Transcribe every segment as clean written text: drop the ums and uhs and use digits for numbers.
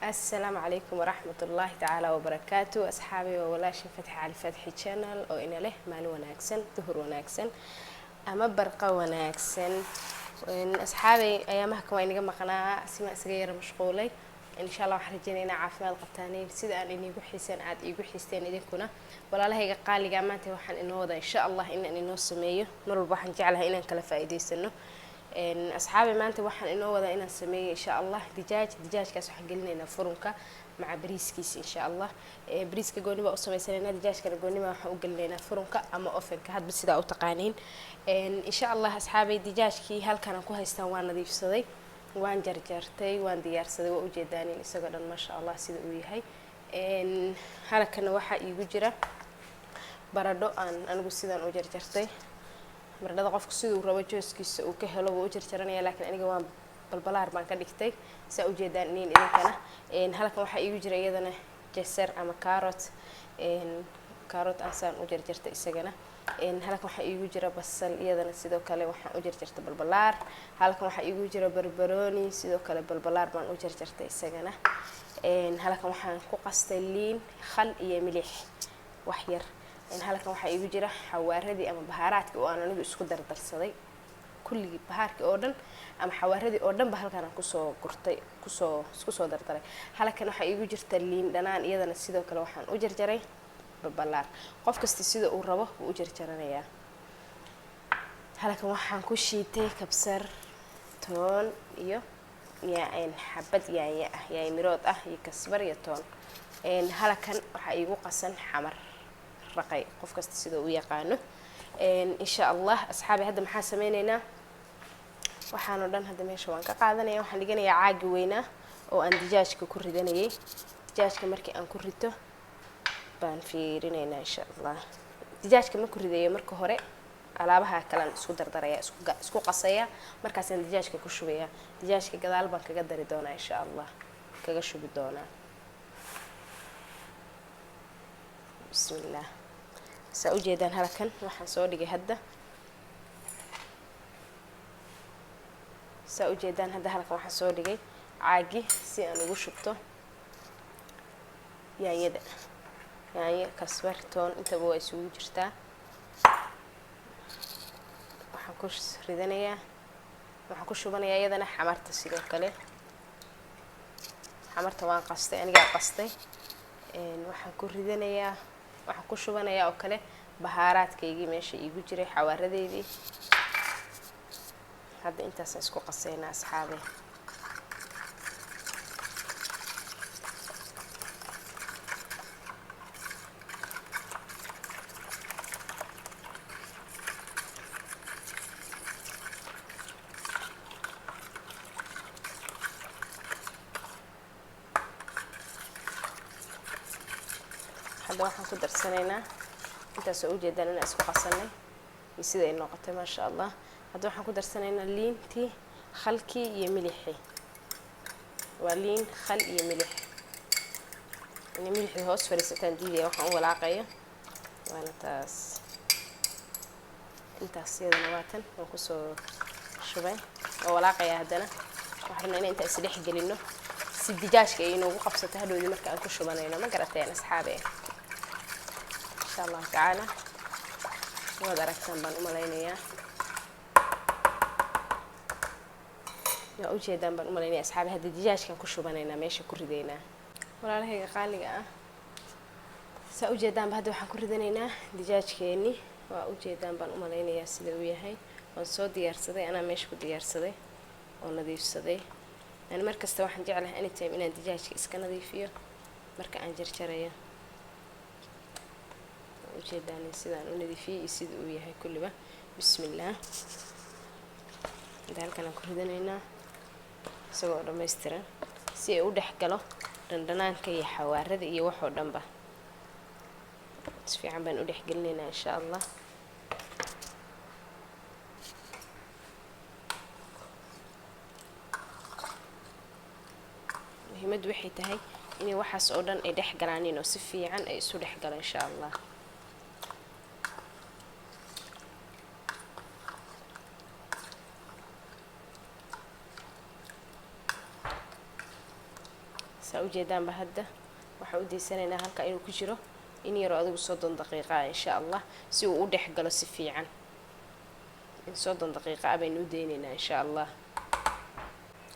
Asalaamu calaykum waraxmat ullaahi tacaala wabarakaatu. Asxaabi, waa walaashin Fatxi Cali, Fatxi Channel, oo ina leh maalin wanaagsan, duhur wanaagsan ama barqa wanaagsan. Asxaabay, ayaamaha kan waa inaga maqnaa, simaan isaga yara mashquulay. Insha Allah waxaan rajeynaya inaa caafimaad qabtaaneen, sida aan inigu xiiseen aada iigu xiisteen idinkuna. Walaalahayga qaaliga, maanta waxaan inoo wadaa, insha Allah, inaan inoo sameeyo. Mar walba waxaan jeclahay inaan kala faa'iidaysano. Asxaabi, maanta waxaan inoo wadaa inaan sameeyo, insha Allah, dijaaj. Dijaajkaas waxaan gelinaynaa furunka maca bariiskiisa, insha Allah. Bariiska gooni baa u sameysanaynaa, dijaajkana gooni baa waxaan u gelinaynaa furunka ama ovenka, hadba sidaa u taqaaniin, insha Allah. Asxaabay, dijaajkii halkan aan ku haystaan waan nadiifsaday, waan jarjartay, waan diyaarsaday. Waa ujeedaanin isagoo dhan, maasha Allah, sida uu yahay. Halakana waxaa iigu jira baradho aan anigu sidaan u jarjartay. Baradhada qofku siduu rabo, jooskiisa uu ka helo, wuu u jarjaranaya, laakiin aniga waan balbalaar baan ka dhigtay, saa ujeedaan inin idinkana. Halkan waxaa iigu jira iyadana jeser ama carrot, carrot aan saan u jarjartay isagana. Halkan waxaa iigu jira basal, iyadana sidoo kale waxaan u jarjartay balbalaar. Halkan waxaa iigu jira barbaroni, sidoo kale balbalaar baan u jarjartay isagana. Halkan waxaan ku qastay liin, khal iyo milix wax yar. Halkan waxaa iigu jira xawaaradii ama bahaaraadkii oo aan anigu isku dardarsaday kulligii, bahaarkii oo dhan ama xawaaradii oo dhan ba halkan aan kusoo gurtay, kusoo isku soo dardaray. Halkan waxaa iigu jirta liin dhanaan, iyadana sidoo kale waxaan u jarjaray balbalaar. Qof kasta sida uu rabo wuu u jarjaranayaa. Halkan waxaan ku shiitay kabsar, toon iyo xabad yaanya ah, yaanya mirood ah, iyo kasbar iyo toon. Halkan waxaa iigu qasan xamar raqay, qof kasta sida uu yaqaano, insha Allah. Asxaabi, hadda maxaa sameyneynaa? Waxaan oo dhan hadda meesha waan ka qaadanaya, waxaan dhiganayaa caagi weynaa oo aan dijaajka ku ridanayay. Dijaajka markii aan ku rito baan fiirinaynaa, insha Allah. Dijaajka ma ku ridayo marka hore, alaabaha kalean isku dardaraya, isku qasaya, markaasaan dijaajka ku shubaya. Dijaajka gadaal baan kaga dari doonaa, insha Allah, kaga shubi doonaa. Bismillaah. Saa ujeedaan, halkan waxaan soo dhigay hadda, saa ujeedaan hadda halkan waxaan soo dhigay caagi si aan ugu shubto yaanyada. Yaanyo, kasbar, toon, intaba waa isugu jirtaa. Waxaan ku ridanayaa, waxaan ku shubanayaa iyadana xamarta sidoo kale. Xamarta waan qastay, anigaa qastay. Waxaan ku ridanayaa, waxaan ku shubanayaa oo kale bahaaraadkaygii meesha iigu jiray, xawaaradeydii. Hadda intaasaan isku qasaynaa, asxaabe. Hadda waxaan ku darsanaynaa intaasoo ujeedaan inaan isku qasanay iyo sida ay noqotay, maasha Allah. Hadda waxaan ku darsanaynaa liintii, khalkii iyo milixii. Waa liin, khal iyo milix. Inay milixii hoos fadhiisataan diidaya waxaan u walaaqayo. Waana taas intaas, iyadana waa tan waan kusoo shubay, waa walaaqayaa. Haddana waxaan rabnaa inaan intaa isdhex gelino si dijaajka ay inoogu qabsato hadhowdii marka aan ku shubanayno. Ma garateen, asxaabe? Insha Allahu tacaala waad aragtaan baan u malaynayaa, waa ujeedaan baan u malaynaya, asxaabi. Hadda dijaajkan ku shubanaynaa, meesha ku ridaynaa. Walaalahayga qaaliga ah, saa ujeedaanba hadda waxaan ku ridanaynaa dijaajkeeni. Waa ujeedaan baan u malaynayaa sida uu yahay. Waan soo diyaarsaday, anaa meesha ku diyaarsaday oo nadiifsaday. Yani mar kasta waxaan jeclahay anytime inaan dijaajka iska nadiifiyo marka aan jarjarayo. Ujeedaan sidaan u nadiifiyey iyo sida uu yahay kulliba. Bismillaah. Hadda halkan aan ku ridanaynaa isagoo dhammaystiran si ay u dhex galo dhandhanaanka iyo xawaarada iyo waxoo dhanba. Si fiican baan u dhex gelinaynaa, insha Allah. Muhiimaddu waxay tahay inay waxaas oo dhan ay dhex galaanin oo si fiican ay isu dhex galo, insha Allah. Saa ujeedaanba hadda waxaan u daysanaynaa halka inuu ku jiro in yaroo adigu 30 daqiiqa ah insha Allah, si uu u dhex galo si fiican. In 30 daqiiqa ah baynu u daynaynaa insha Allah.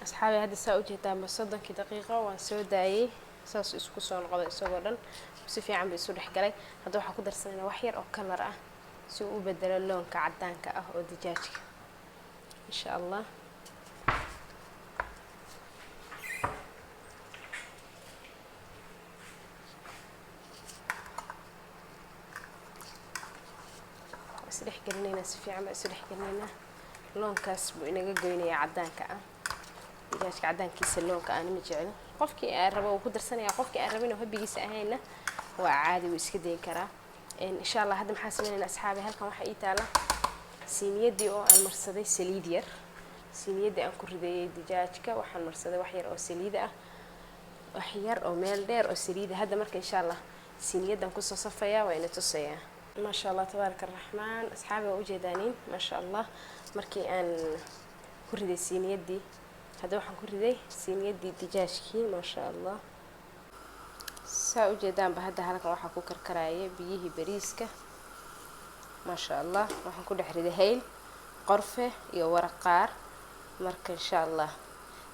Asxaabi, hadda saa ujeedaanba 30kii daqiiqo waan soo daayay, saas isku soo noqday isagoo dhan, si fiican bay isu dhex galay. Hadda waxaan ku darsanaynaa wax yar oo kalar ah si uu u bedelo loonka caddaanka ah oo dijaajka insha Allah. Isdhex gelinaynaa si fiican baa isu dhex gelinaynaa. Loonkaas buu inaga goynayaa caddaanka ah, dijaajka caddaankiisa loonka aana ma jeclo. Qofkii aan rabo wuu ku darsanayaa, qofkii aan rabin oo habigiisa ahayna waa caadi, wuu iska dayn karaa insha Allah. Hadda maxaa sameynaynaa asxaabi? Halkan waxaa ii taala siiniyaddii oo aan marsaday saliid yar. Siiniyaddii aan ku rideeyey dijaajka waxaan marsaday wax yar oo saliid ah, wax yar oo meel dheer oo saliid ah. Hadda marka insha Allah siiniyadan kusoo safayaa, waa ina tusayaa. Maasha Allah tabaaraka araxmaan. Asxaabi, waa ujeedaaniin maasha Allah markii aan ku riday siiniyaddii. Hadda waxaan ku riday siiniyaddii dijaajkii, maasha Allah. Saa ujeedaanba hadda halkan waxaa ku karkaraya biyihii bariiska, maasha Allah. Waxaan ku dhex riday hayl, qorfe iyo waraq qaar. Marka insha Allah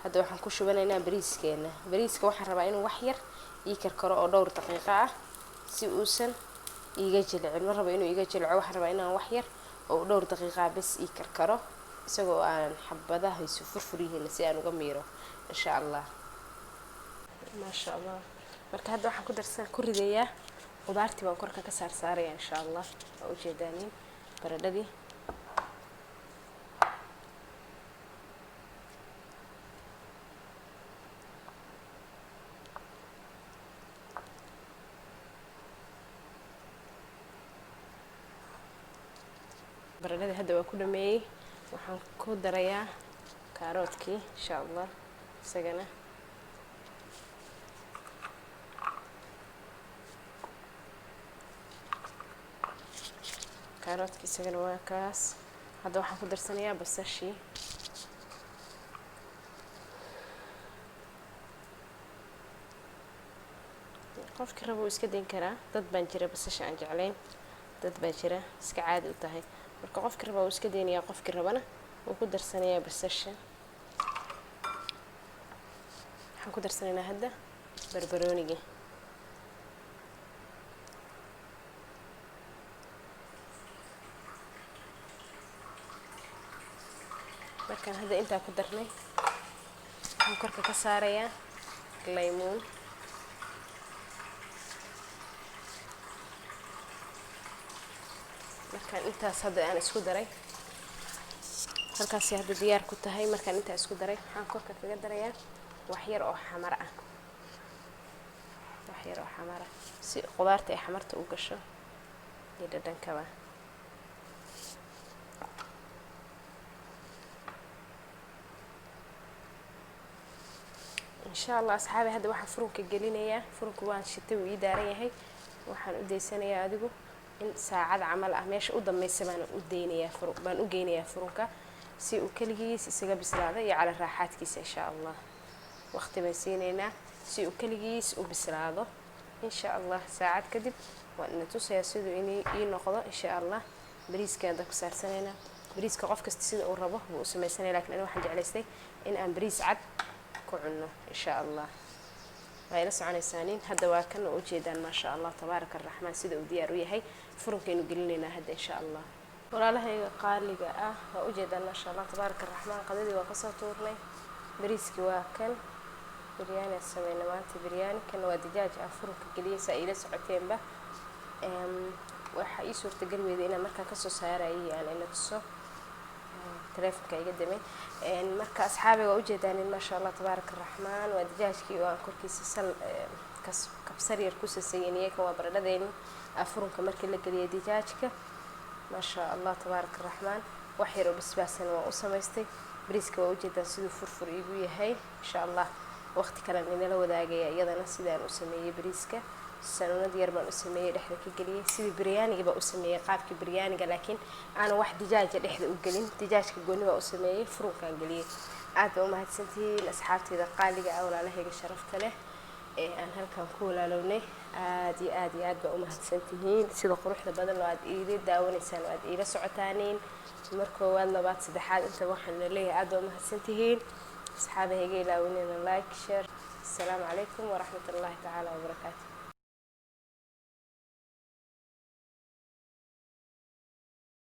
hadda waxaan ku shubanaynaa bariiskeena. Bariiska waxaan rabaa inuu wax yar ii karkaro oo dhowr daqiiqo ah, si uusan iiga jilcin. Ma rabo inuu iiga jilco, waxaan rabaa inaan wax yar oo dhowr daqiiqa bes ii karkaro, isagoo aan xabadahiisu furfur yihiin, si aan uga miiro insha Allah, maasha Allah. Marka hadda waxaan ku darsan ku ridayaa qudaartii baan korka ka saar saaraya insha Allah. Waa ujeedaaniin baradhadii. Baradhadii hadda waa ku dhameeyey. Waxaan ku darayaa kaaroodkii insha Allah isagana. Kaaroodkii isagana waa kaas. Hadda waxaan ku darsanayaa basashii. Qofkii raba wuu iska dayn karaa. Dad baan jira basasha aan jeclayn, dad baa jira iska caadi u tahay. Marka qofkii raba wuu iska daynayaa, qofkii rabana wuu ku darsanayaa basasha. Waxaan ku darsanaynaa hadda barbaroonigii. Markaan hadda intaa ku darnay, waxaan korka ka saarayaa laymuun. Markaan intaas hadda aan isku daray, halkaasi hadda diyaar ku tahay. Markaan intaa isku daray, waxaan korka kaga darayaa wax yar oo xamar ah, wax yar oo xamar ah, si qudaarta ay xamarta u gasho iyo dhadhankaba. Insha Allah asxaabi, hadda waxaan furunka gelinayaa. Furunka waan shitay, wuu ii daaran yahay. Waxaan u daysanayaa adigu in saacad camal ah, meesha u dambaysa baan u daynayaa, baan u geynayaa furunka, si uu keligiis isaga bislaado iyo cala raaxaadkiisa insha Allah. Waqti baan siinaynaa si uu keligiis u bislaado insha Allah. Saacad kadib waan ina tusayaa siduu in ii noqdo insha Allah. Bariiska hadda ku saarsanaynaa. Bariiska qof kasta sida uu rabo buu u samaysanaya, lakin aniga waxaan jeclaystay in aan bariis cad ku cunno insha Allah. Waa ila soconaysaanin. Hadda waa kan oo ujeedaan maasha Allah tabaaraka araxmaan sida uu diyaar u yahay. Furunkaynu gelinaynaa hadda insha Allah. Walaalahayga qaaliga ah, waa ujeedaan maasha Allah tabaaraka araxmaan. Qadadii waa kasoo tuurnay, bariiskii waa kan. Biryaani aan sameyna maanta, biryaani kan waa dijaaj aan furunka geliyay, saa iila socoteenba. Waxaa ii suurtagal weyday inaan markaa kasoo saarayay aan ina tuso, taleefonka iga damay. Marka asxaabiga waa ujeedaanin maasha Allah tabaaraka araxmaan. Waa dijaajkii oo aan korkiisa sal kabsar yar ku sasayniyey. Kan waa baradhadeeni furunka markii la geliyay dijaajka, maasha Allah tabaaraka araxmaan. Wax yar oo basbaasana waan u samaystay. Bariiska waa ujeedaan siduu furfur iigu yahay. Insha Allah waqti kalean inala wadaagaya iyadana sidaan u sameeyey bariiska. Sanuunad yar baan u sameeyey, dhexda ka geliyey, sidii biryaaniga baa u sameeyey, qaabkii biryaaniga, laakiin aanan wax dijaaja dhexda u gelin. Dijaajka gooni baa u sameeyey, furunkaan geliyey. Aad baa umahadsantihiin asxaabteyda qaaliga ah, walaalahayga sharafta leh. Ee aan halkan ku walaalownay, aad iyo aad iyo aad baa u mahadsantihiin sida quruxda badan oo aad iila daawanaysaan oo aad iila socotaaniin. Mar koowaad, labaad, saddexaad intaba waxaan leeyahay aad baa u mahadsantihiin, asxaabi. Hayga ilaawinina like, share. Asalaamu calaykum waraxmat ullaahi tacaala wabarakaatu.